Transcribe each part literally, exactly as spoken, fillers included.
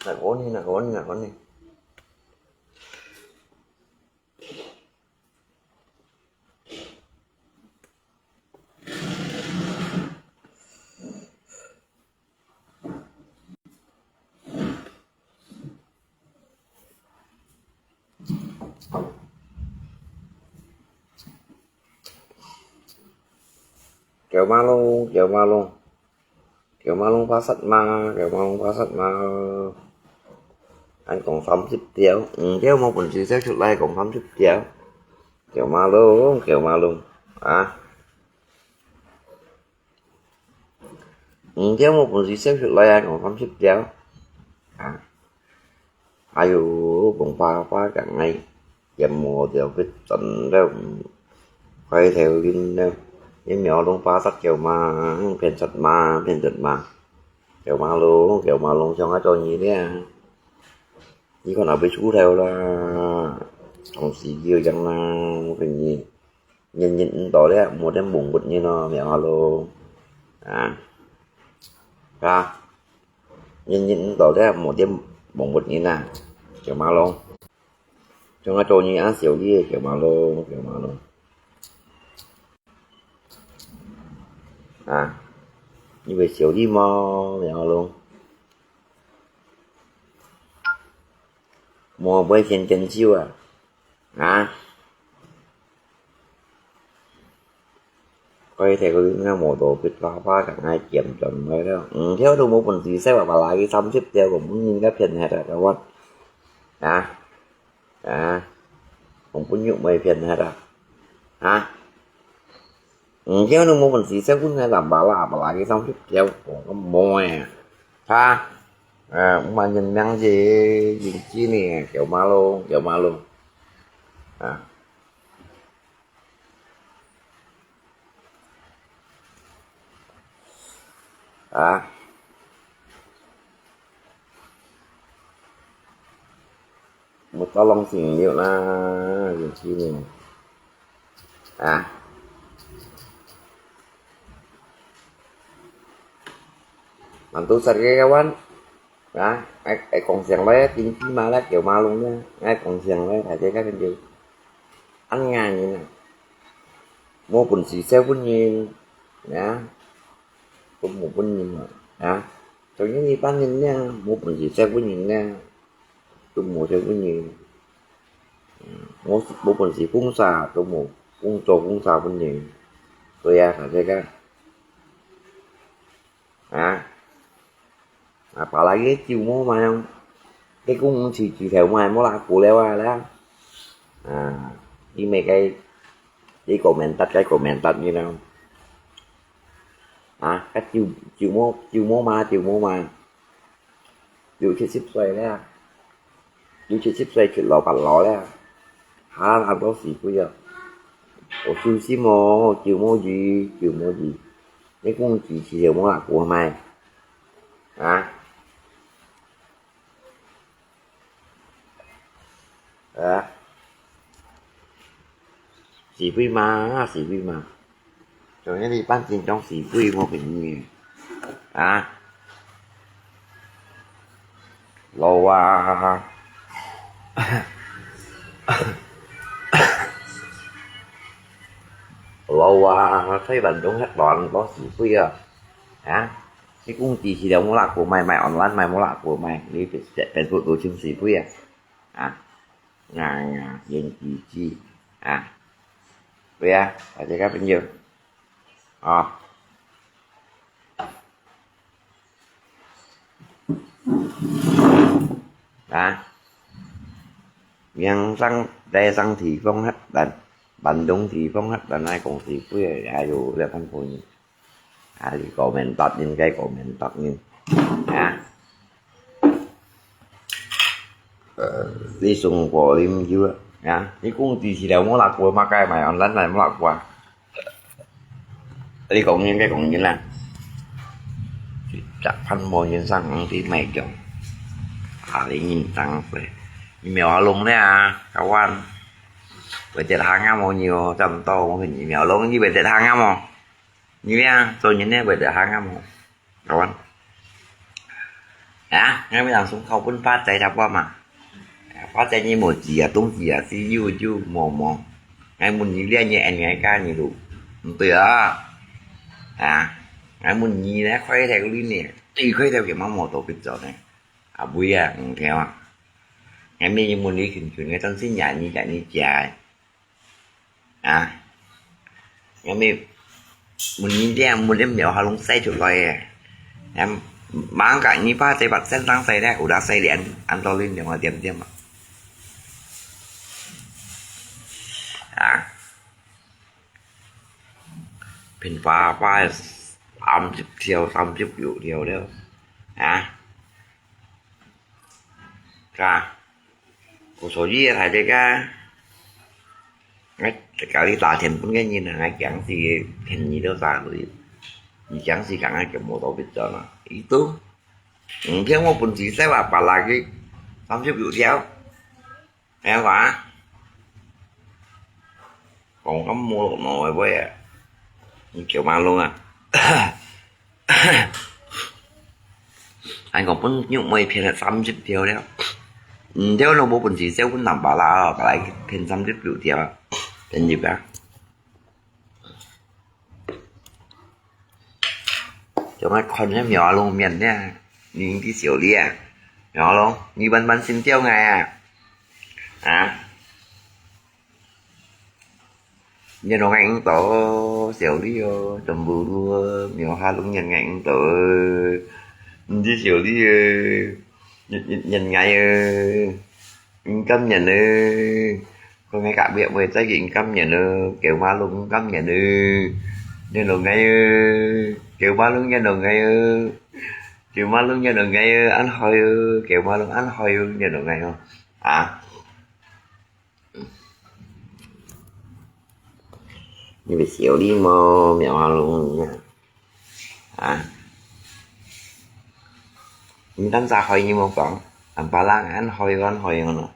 哪个呢？哪个呢？哪个呢？九馬龍，九馬龍，九馬龍怕殺馬，九馬龍怕殺馬。還講三十條，嗯，九無本事走出來講三十條。九馬龍，九馬龍，啊！ 嗯，九無本事走出來啊，講三十條。啊，哎喲，講爸爸講𠊎，也無條个真个，開頭恁个，你苗龍巴煞九馬，騙出馬，騙出馬。九馬龍，九馬龍，想愛做你了。你看哪位出頭啦？同時就樣啦，我跟你。 日日毋到了，無點幫不人咯，苗阿龍。啊，啊，日日毋到了，無點幫不人啊，九馬龍。像𠊎做你恁小氣，九馬龍，九馬龍。啊，你會小氣無，苗阿龍？無會先珍惜啊？ 啊？開頭个人家無道，別爸爸講𠊎檢轉來了。嗯，條都無本事，使話話來去三十條，講分人家騙忒啊，各位。啊？啊？講分玉梅騙忒啊？啊？ 嗯，叫你無本事，再問个藍巴拉，巴拉个上去，不要講个麼个。哈？啊，毋係人命个，人命呢，九馬龍，九馬龍。啊。啊。 Một tao lòng xỉn nhiều là gì chi nè. À. Làm tu sạch cái kawan. À, ai, ai còn xiang lé, tin chi mà lá kiểu mà luôn nha. Ai còn xiang lé, phải thế các anh chị. Ăn ngang như nè. Mua quần xì xéo quần nhìn. Nè. Cũng mua quần nhìn mà. Nè. Cho những đi bán nhìn nha. Mua quần xì xéo quần nhìn nha. Chung mô theo cái gì? Mô, mô phần gì cũng xa, chung mô cũng cho cũng xa phần gì? Tôi ya phải thế cả. Hả? À, bảo là cái chiều mô mà không? Cái cũng chỉ, chỉ theo mà mô là của leo à đó. À, đi mấy cái, đi comment tắt cái comment tắt như nào? À, cái chiều, chiều mô, chiều mô mà, chiều mô mà. 六七十歲了，六七十歲七老八老了，還恁多時間啊！我休息無，就無意，就無意。你講支持就無啦，過買。啊？啊？ 時輝嘛，時輝嘛。像你半斤重時輝，我給你。啊？老啊。老啊，在灣東遐短，老時輝啊。啊？你講支持了，無啦，過買，買online買，無啦，過買，你別，別，別，別，時輝啊。啊？ Nga, nga, yên chi chi. À. Vậy à, ở đây các bạn nhiều. Ờ. Đó. Yang sang, đây sang thì phong hát đàn, bản đúng thì phong hát đàn ai cũng thì quê, ai dù là con phun. À, thì comment tắt nhìn cái comment tắt nhìn. À. Ờ, đi xuống của Lim chưa? À, đi cũng thì chỉ đâu mua lạc của mà cái mày online này mua lạc của. Đi cũng nhìn cái cũng nhìn là. Chắc phần mua nhìn sang thì mày chọn. À, đi nhìn sang về. Nhìn mèo lông đấy à, các bạn. Với chết hàng á mua nhiều, trăm tô mua hình mèo lông như vậy chết hàng á mua. Như vậy à, tôi nhìn nè, với chết hàng á mua. Kawan. 啊，𠊎乜當送考分花姐一半嘛。花姐你無知啊，東西啊，是有有無無。𠊎問你這，你恁𠊎教你咯，毋對啊。啊，𠊎問你呢，開頭你呢，對開頭佢乜無到必做呢。啊，毋會啊，毋聽啊。𠊎乜問你近近个，當時若你，若你姐。 啊，因為問你這，問你苗下攏生出來个，啊，吂講你爸這把正當生咧，有得生咧，恁多恁兩个點點嘛。啊，平花花三十條、三十六條了，啊。 Ka, ko so ye thai de ka. Ngai, kali ta thian pun ngai nyi na, ngai kiang si thian nyi do sa lui. Nyi kiang si kang ngai kiang mo to bit cho na. Itu. Ngi kiang mo pun si sai wa pa la ki. Sam siu yu tiao. Ê, hả? Còn có mua một nồi với à? Kiểu mà luôn à. Anh còn bún nhục mày phiền là tám chín triệu đấy. Ừ, theo nó bố bún gì xéo bún nằm bà la, bà lại phiền tám chín triệu triệu. Phiền gì cả. Cho nó con nó nhỏ luôn miền nha. Nhìn cái xỉu đi à. Nhỏ luôn. Như bánh bánh xin tiêu ngày à. Hả? Nhân đồ ngày cũng tổ xỉu đi ô. Tầm bù đua. Nhiều ha luôn nhân ngày cũng tổ. Đi xỉu đi ô. Nhân, nhân, nhân ngày ô. Cấm nhận ư. Có ngay cả việc về trái chuyện cấm nhận ư. Kiểu má luôn cấm nhận ư. Nhân đồ ngày ư. Kiểu má luôn nhân đồ ngày ư. Kiểu má luôn nhân đồ ngày ư. Ăn hơi ư. Kiểu má luôn ăn hơi ư. Nhân đồ ngày ư. À. Như bị xíu đi mà mèo hoa luôn nha. À. Mình tắm xa hơi như một con. Làm ba lang ăn hơi ăn hơi nữa.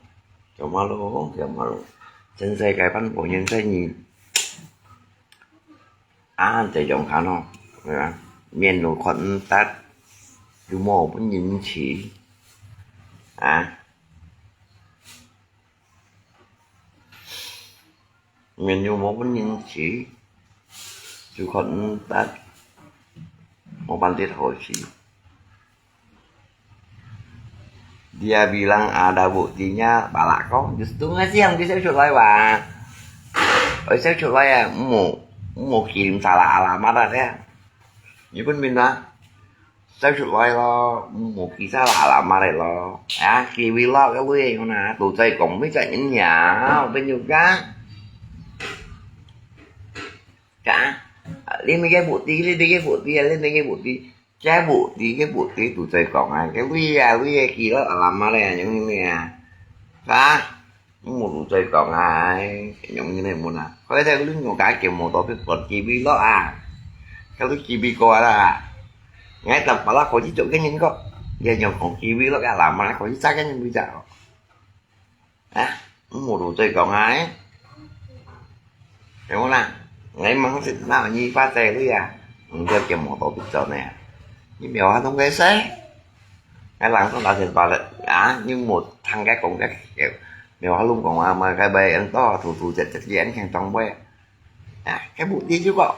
Kiểu má luôn, kiểu má luôn. Chân dây cái bắn của nhân dây nhị. À, để dòng khá nó. Miền lũ khuẩn tắt. Chú mô bún nhìn chỉ. À. Miền Trung mô bún nhìn chỉ. Chú khuẩn tắt. Mô bắn tiết hồi chỉ. Dia bilang ada buktinya, balak ko. Justru ngasih yang bisa cuy lai wa. Ôi, sao cuy lai à, mô, mô kirim salah alamat à, ya. Như bên mình đó. Sao cuy lai lo, mô ki salah alamat lo. À, ki vlog cái lui nè, tụ trời cũng biết chạy những nhà, bên nhau cả. Cả. Lên mấy cái bukti, lên mấy cái bukti, lên mấy cái bukti. Cái bukti, cái bukti tụ trời còn à, cái lui à, lui à, kỳ lắm, làm mà đây à, những người à. Hả? Không một tụ trời còn à, những người này muốn à. Có thể lui một cái kiểu một tổ chức còn kỳ bi đó à. Cái lui kỳ bi coi là à. Ngay tầm phải là có chỉ chụp cái nhìn có. Giờ nhầm còn kỳ bi đó cả làm mà có chỉ chắc cái nhìn bi chả. Hả? Không một tụ trời còn à. Hiểu không nào? Ngay mà không xịt nào như ba tè lui à. Không theo kiểu một tổ chức chọn này à. Như mèo hoa thông cái xe. Cái làng thông đạo thiền tòa lệ. À, như một thằng cái cũng cái kiểu. Mèo hoa lung cũng à, mà cái bầy ăn to, thủ thủ chật chật gì ăn khen trong bơi. À, cái bụi đi chứ bộ.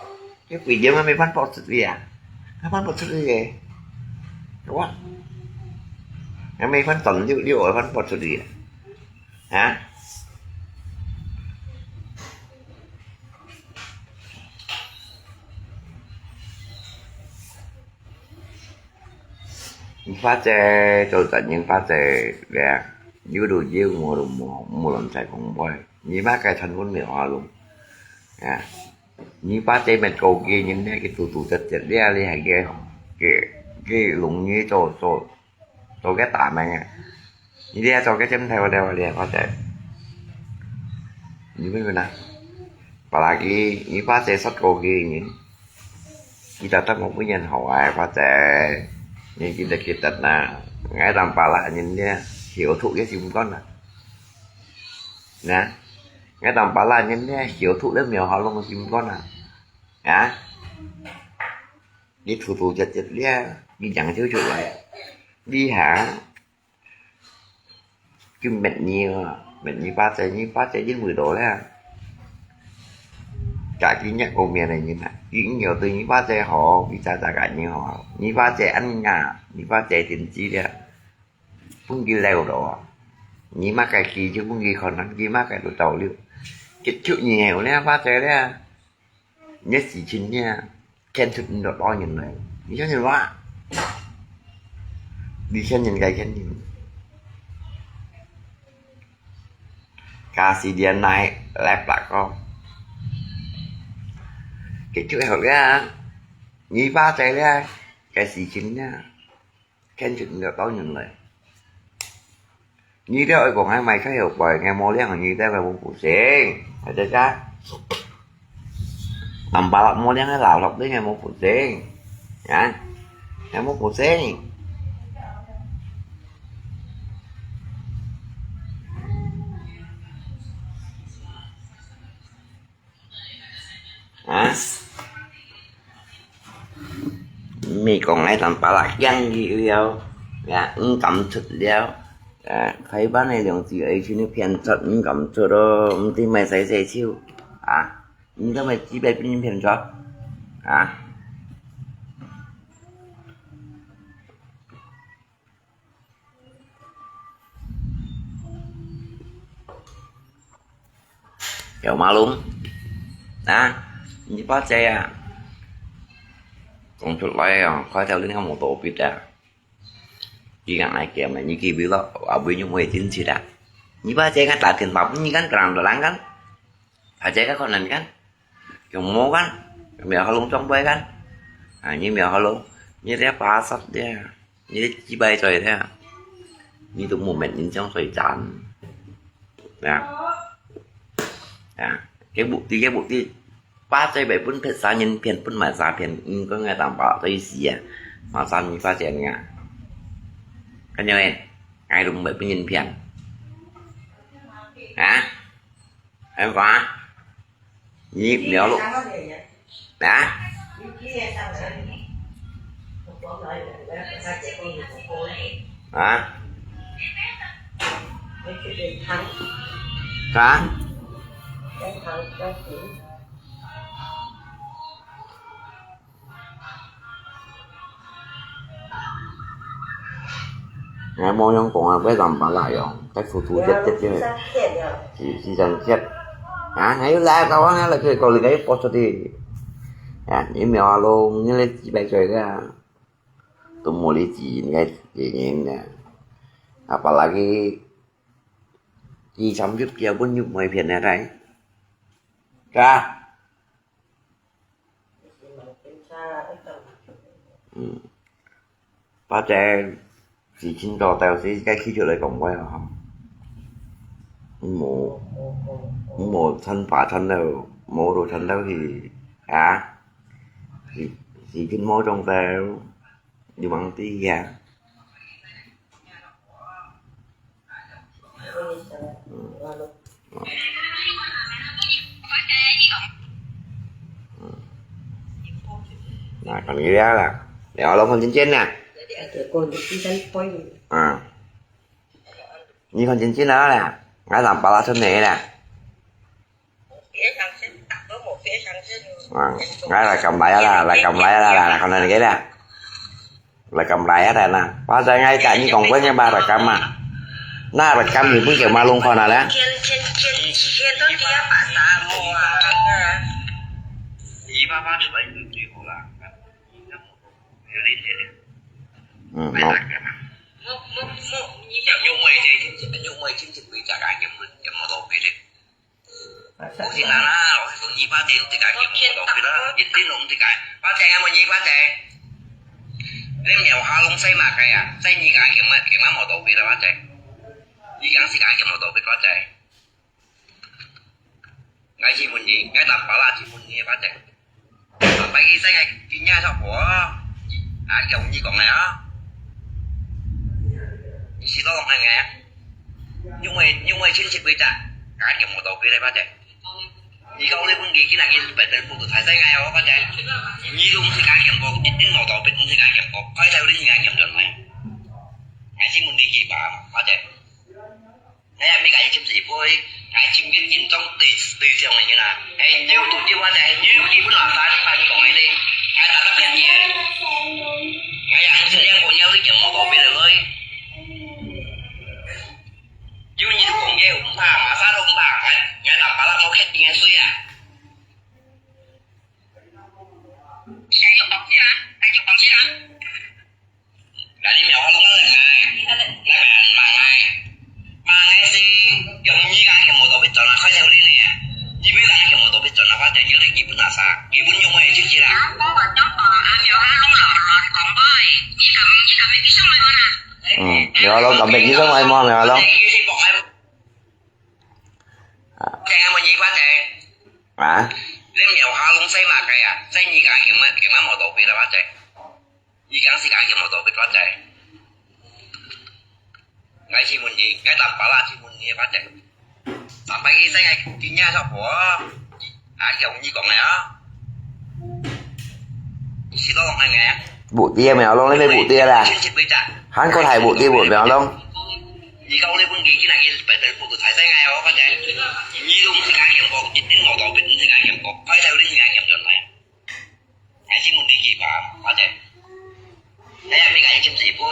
Cái quỷ gì mà mày bắn bọt sụt đi à? Nó bắn bọt sụt đi vậy. Đúng không? Nó mày bắn tần điêu điêu ở bắn bọt sụt đi à? Hả? Phá che, cho tận những phá che, để, như đồ dư mua đồ mua, mua lắm chạy không quay. Như bác cái thân vốn miệng hoa luôn. À. Như phá che mệt cầu kia, những cái tụ tụ chật chật đi, đi hai cái, cái, cái lùng như cho, cho, cho cái tả mày à. Ni dia cho cái chấm theo đeo đeo có thể. Ni bên bên này. Và là cái ni phá che sắt cô kia nhỉ. Kita tak mau punya hawai phá che. Ni kita kita na. Ngai tam pala nhìn dia. Hiểu thụ cái gì cũng có nè. Nè. Ngai tam pala nhìn dia. Hiểu thụ đấy mèo họ luôn gì cũng có nè. Hả? Đi thủ thủ chật chật đi, đi dặn thiếu chủ lại. 這下，就滅你啊，滅你巴仔，你巴仔因為到了。家己若後面个人啊，佢應該對你巴仔好，比自家个人好。你巴仔恁樣，你巴仔定知了，分佢留到啊。你麼个佢就分佢看啊，佢麼个都到了。結束以後了，巴仔了。 你个事情呢，牽出你个老人來，你相信我？你相信該牽人？假使你奶來白講，結束後了，你巴仔了，該事情呢， 牽出你个老人來。你這愛講𠊎賣菜後背，𠊎無領，你這𠊎無負責，係得个？Tampalak無領个老六，你𠊎無負責，啊？𠊎無負責。啊？毋係講𠊎Tampalak驚佢了，也毋敢出了。啊，開辦个兩子愛情个騙出，毋敢出咯，毋知賣洗洗手。啊，毋知賣幾擺分人騙出。啊？ 有馬龍，啊，你巴仔啊，講出來啊，開頭你看無道理啊。你講愛講咩？你記不了，阿妹又沒進去啦。你巴仔看打電話，你看terang-terang kan？大家看看看，有無kan？有沒有好弄裝備kan？啊，你沒有好弄，你這巴殺的。 你幾擺嘴咧？你都無面印象嘴讚。啊？啊？該目的，該目的，巴嘴會分別儕人騙，分麼儕騙，應該愛當巴嘴死啊！麼儕你發現啊？看見沒？𠊎都毋會分人騙。啊？還有啥？ 你苗路啊？啊？啥？𠊎無樣講啊，愛Tampalak樣，該粗粗節節个，四、四聲節。啊，𠊎又來搞啊，𠊎來去搞你个又播出去。啊，你苗啊咯，你來幾擺嘴个啊？都無理智，你个人啊。Apalagi，佢三十幾分又毋會騙个，係啊？ 嗯，巴仔事情做到時，該企出來講話啊，無，無趁巴趁到，無都趁到去啊，事，事情無做到，你忘記啊？ 那肯定了啦，了，老看真真啦。啊，你看真真了啦，俺上巴拉出来啦。 啊，ngai rekam layar lah, rekam layar lah, lah, lah, kau nak lagi lah. Rekam layar dah nah. Pasal ngai kat ni kong pun ngai ba rekam ah. Nah, rekam ni pun kau malung kau nak lah. Hmm, no. Ủa thì là nó, ủa thì con nhi ba tê, tê cái gì mà màu đỏ kia đó, dịch đến lộn tê cái. Ba tê, em mà nhi ba tê. Nên mèo ha lông say mà cái à, say nhi cái, cái mà, cái mà màu đỏ kia đó ba tê. Nhi cái xí cái, cái màu đỏ kia ba tê. Ngai chỉ muốn nhi, ngai tạm bảo là chỉ muốn nhi ba tê. Pai ki sai ngai ki nya sa po. A yong ni kong ngai a. Ni si lo ngai ngai. Ñu mei, ñu mei chin si pui ta. Ka kiam mo to pui lai pa te. Ni ka u le pun ki ki na ki pet pet pu tu thai sai ngai a pa te. Ni lu si ka kiam po, ni mo to pet si ka kiam po. Kai lai u le ni ka kiam don ngai. 哎呀，你这两个要你给毛毛病了，喂。有你就讲个，唔怕，马上都唔怕，哎，人家打巴拉毛看定个水啊。 嗯，你好，龙，咱们医生来吗？你好，龙。啊。啊？你苗下弄細馬个啊？細你个，给我，给我毛毛病了，反正。 你讲是讲有冇到别个仔？𠊎去问你，𠊎打巴拉去问你个反正。上摆去在𠊎今年差不多，啊，有你讲个啊？你是老讲个啊？不对，没有弄，那个不对啦。亲戚不对。还过来不对，不，没有弄。你讲你问佢，今日佢白白不不在在个哦，反正。你都不是讲有冇，一定冇到别，你是讲有冇，快点，你讲有转来。 𠊎先問你句話，或者，你係咪𠊎先至會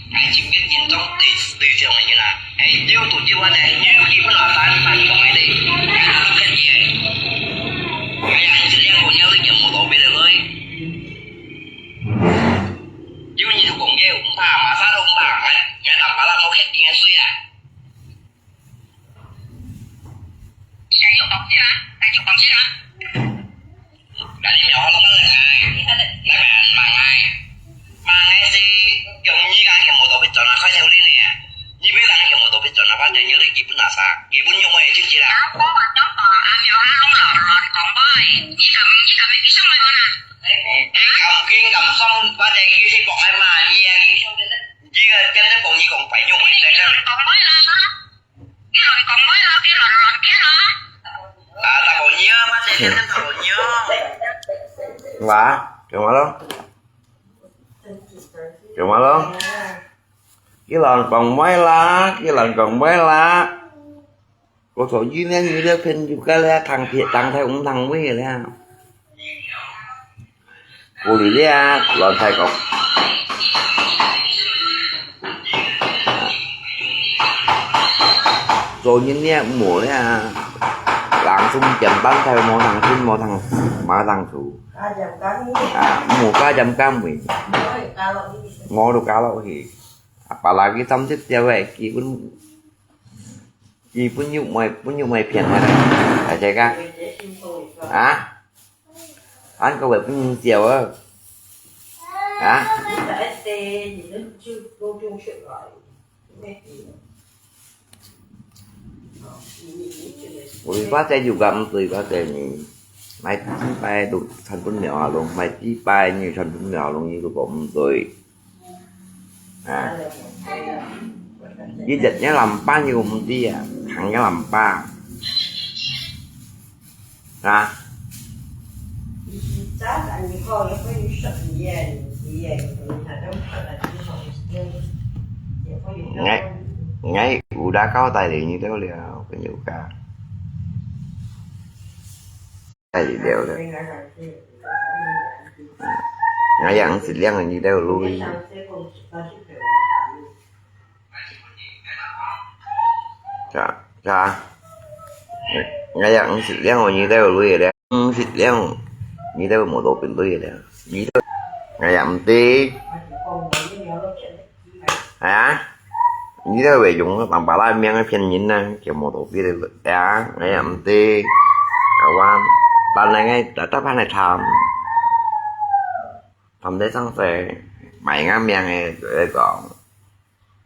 ，𠊎先个緊張對，對象个人啊，係有做就話呢，你有基本上三，三種个咧，你係做个嘢。哎呀，你這兩個要你有無到別个咧？有你就講个，毋怕，馬上都毋怕，哎，你打巴拉我肯定个水啊。 哇，做麼个咯？做麼个咯？佢亂講話啦，佢亂講話啦。我坐醫院，醫院朋友个咧，當天，當天毋當位个咧。 玻璃咧，亂大講。做人咧，無咧，人中間班頭無通聽，無通，無通做。啊，無加減減位，我都加落去。啊，巴拉佢三十條个，基本，基本又毋會，本又毋會騙我啦，大家个，啊？ 恁个會分人笑啊？啊？我發財就講毋對，發財呢，買幾擺都傳分了啊，攏買幾擺呢，傳分了啊，攏又都講毋對。 啊，一日一兩擺又毋知啊，行一兩擺。啊？𠊎，𠊎有打交代你了，朋友家。哎，了了。𠊎也毋識領你兜鐳。啥，啥？𠊎也毋識領你兜鐳了，毋識領你兜無多變鐳了。你兜，𠊎也毋知。 啊？你兜會用人巴拉名來騙人啊，叫無道理个啊，𠊎也毋知。啊，但係𠊎特特翻來談，談得上勢，賣𠊎名个來講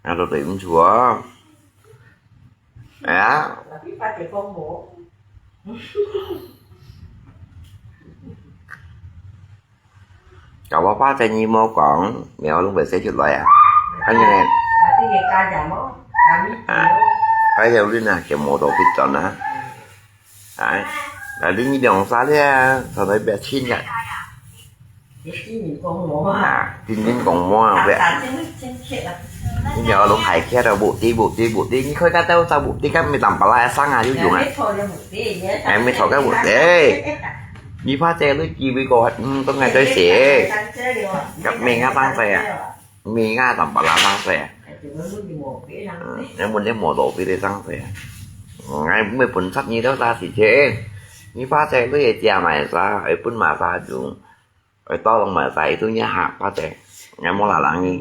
，𠊎都對毋住哦。啊？ 搞不好發財你莫講，苗攏會生出來啊。反正呢，啊，還有人啊，就無到必轉啊。哎，那你兩三个啊，上來比較親个。啊，真正講無啊，不要。你苗攏害忒了，無地，無地，無地，你看看到找無地，看沒當巴拉生啊，有用啊。哎，沒錯个無地。 你怕這類機會過，嗯，都愛對寫。Gap mi ngah sang sè à? Mi ngah tăm pala sang sè à? Hm, ngah mun deh mô tô pi deh sang sè à? Ngah mui pun sat nyi tau sa sì chê. Nyi pha sè lui è chia mai sa, è pun ma sa chung. È tao long mai sa, itu nyi ha pha sè. Ngah mô la lang nyi.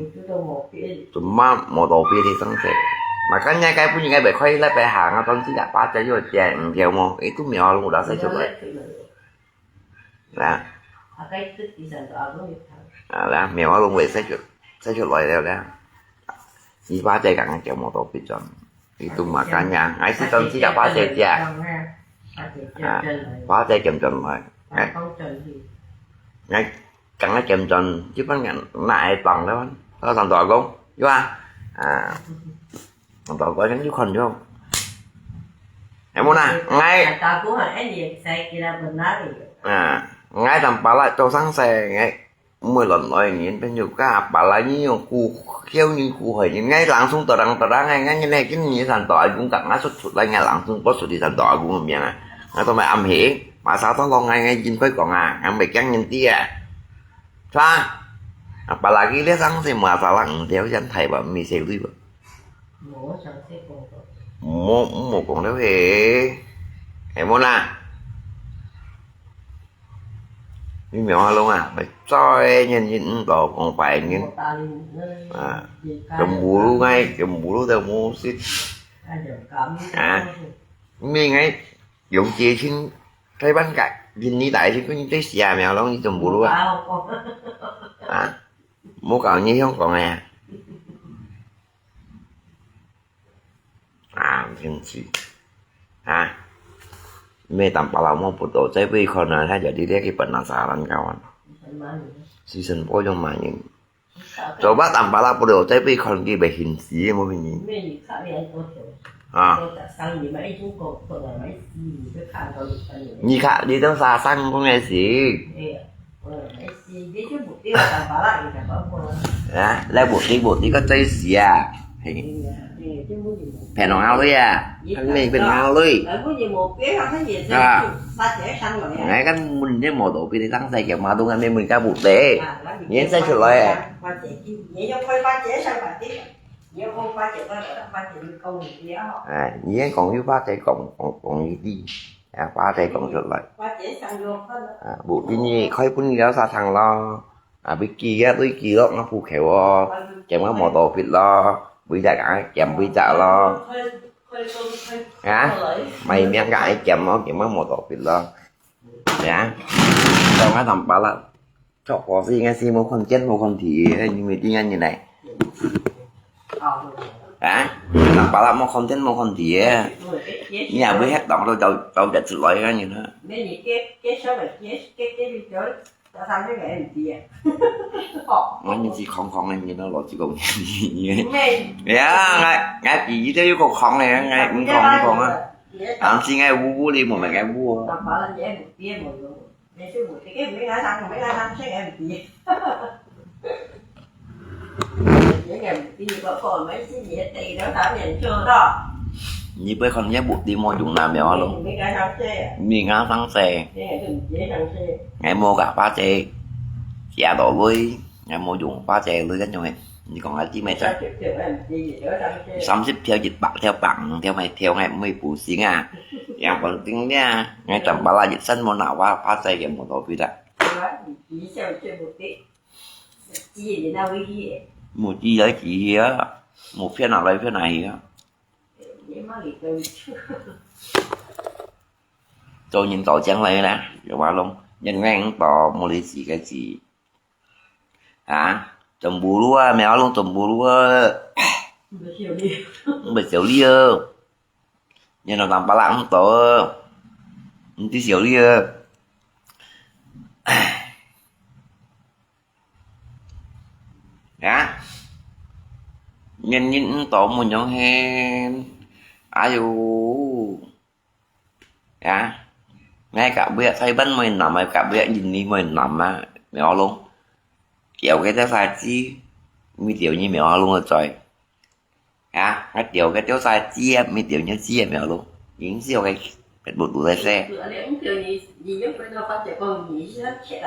Tuma mô tô pi deh sang sè. Makanya ngah pun ngah bè khoi lai bè ha, ngah ton si ya pha sè yo chia, hm, thiau mô. Itu miao long da sai chuk lai. Nè? À, nè, miao long wei sai chuk, sai chuk lai liao nè. Nyi pha sè kang kiao mô tô pi chon. Itu makanya. Ngah si ton si ya pha sè chia. À, pha sè kiam chon lai. Ngah, ngah kang ngah kiam chon, chứ phan ngah nai tong liao. Tao sang tô a kông. Yua. À. Tao kông yang yua khon yua. Em mô na, ngah. À, ngah tăm pala tô sang sè, ngah. Mui lon loi ngin pen yuk ka pala nyi yong ku hiau nyi ku hoi ngin ngah langsung tô rang tô rang ngah ngah ngin he kin nyi san tô a kông kak ngah sut sut lai ngah langsung bot sut di san tô a kông miang à. Ngah tô mai am hing, ma sa tô long ngah ngah yin khoi kong à, ngah mai kiang ngin ti à. Sa, à, pala ki liao sang sè ma sa lang thiau yan thai ba mi sè lui ba. Mô, mô kong liao he. Em mô na. Nyi miao ha long à, mai choi nyin nyin hm tô kong pai nyin. À, chom bu lu ngah, chom bu lu tao mô sit. À, mi ngah, yong jie chin, Thái Văn ka, yin nyi tai chin, kun nyi tui sia miao long nyi chom bu lu à. À, mô kau nyi hiong kong à. À,真是。À, mê tăm pala mô bút tô chai bê khon à, tha ya di liak ki penasaran kawan. Si sen po yong ma yin. Coba tăm pala bút tô chai bê khon ki bê hin si mô hin yin. À. Nyi kha di tong sa sang kong ngai si. À, lai bút ti bút ti có chai si à. Hê. Phen hong ao lui à. Phen mê phen ao lui. À. Ngai kan mun ye mô tô pi deh sang sè kiao ma tô ngah mê mun ka bút ti. Nyi sai chuk lai. À, nyi kong yu pha sè kong, kong, kong yu ti. À, pha sè kong chuk lai. À, bút ti nyi khoi pun liao sa thang lo. À, bê ki ya, tui ki lo, ngah phu khêu o. Kiam ngah mô tô pi lo. Bui chak à, kiam bui chak lo. Hả? Mai miang ka ai kiam o, kiam ngah mô tô pi lo. Hả? Tao ngah tăm pala. Chok po si ngah si mô khon chien mô khon thi, ai, nyi mê ti ngah nyi nai. Hả? Tăm pala mô khon chien mô khon thi. Nyi à, bui het tong lo, tao, tao jat chuk lai ngah nyi na. Ngah nyi si khong khong nyi na lo chuk kong. Ya, ngah, ngah pi yi te yu kong khong ne, ngah khong khong à. Ang si ngah wu wu li mô mai ngah wu. Nyi bê khon ye bút ti mô yong na miao ha long. Mi ngah sang sè. Ngah mô ka pha sè. Chia tô lui. Ngah mô yong pha sè lui kan yong e. Nyi kong ngah ti mê choi. Samsip thiau, yin pak thiau, pak thiau, mai thiau ngah mui pu sing à. Yang pon ting nia. Ngah tăm pala yin san mô na wa pha sè kiao mô tô pi ta. Mô ti lai ti hia. Mô phian na lai phian na hia. Tô nyin tô chiang lai na, yong ma long, nyin ngang tô mô li si ka si. Hả? Chom bu lu à, miao long chom bu lu à. Hm, bê siêu li à. Nyin nô tăm pala hm tô. Hm ti siêu li à. Hả? Nyin nyin hm tô mô yong hen. Ai yu. Hả? Ngah ka bui Thái Văn mô nằm, ngah ka bui yin nyi mô nằm à. Miao long. Kiao ke ta sa chi. Mi tiao nyi miao long choi. Hả? Ngah tiao ke tiao sa chi, mi tiao nyi chi miao long. Yin siêu ke. Pet bút lu lai sè. 你，你，你又回到发姐讲，你是很铁的。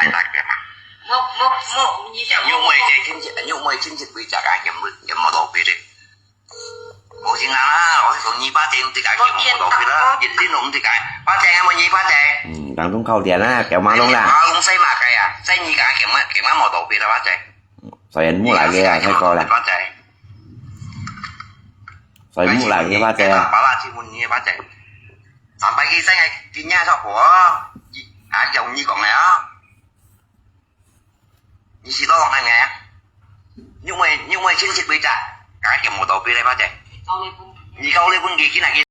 買大件嘛。我，我，我，你想，玉妹个親戚，玉妹親戚幾隻啊，嫌，嫌無道理咧。無情人啊，我講二百隻，毋知佢嫌無道理啦，一定毋知佢，百隻啊，無二百隻。嗯，當中靠點啊，叫馬龍啦。馬龍使麼个啊？使你講嫌，嫌無道理啦，百隻。所以木來个啊，太高了。百隻。所以木來个，百隻啊。巴拉去問你，百隻。上擺去使个，今日做婆，啊，用你講个啊。 你是老王个咩？玉妹，玉妹親戚幾隻？敢嫌無道理咧，八姐？你教你分佢，今日佢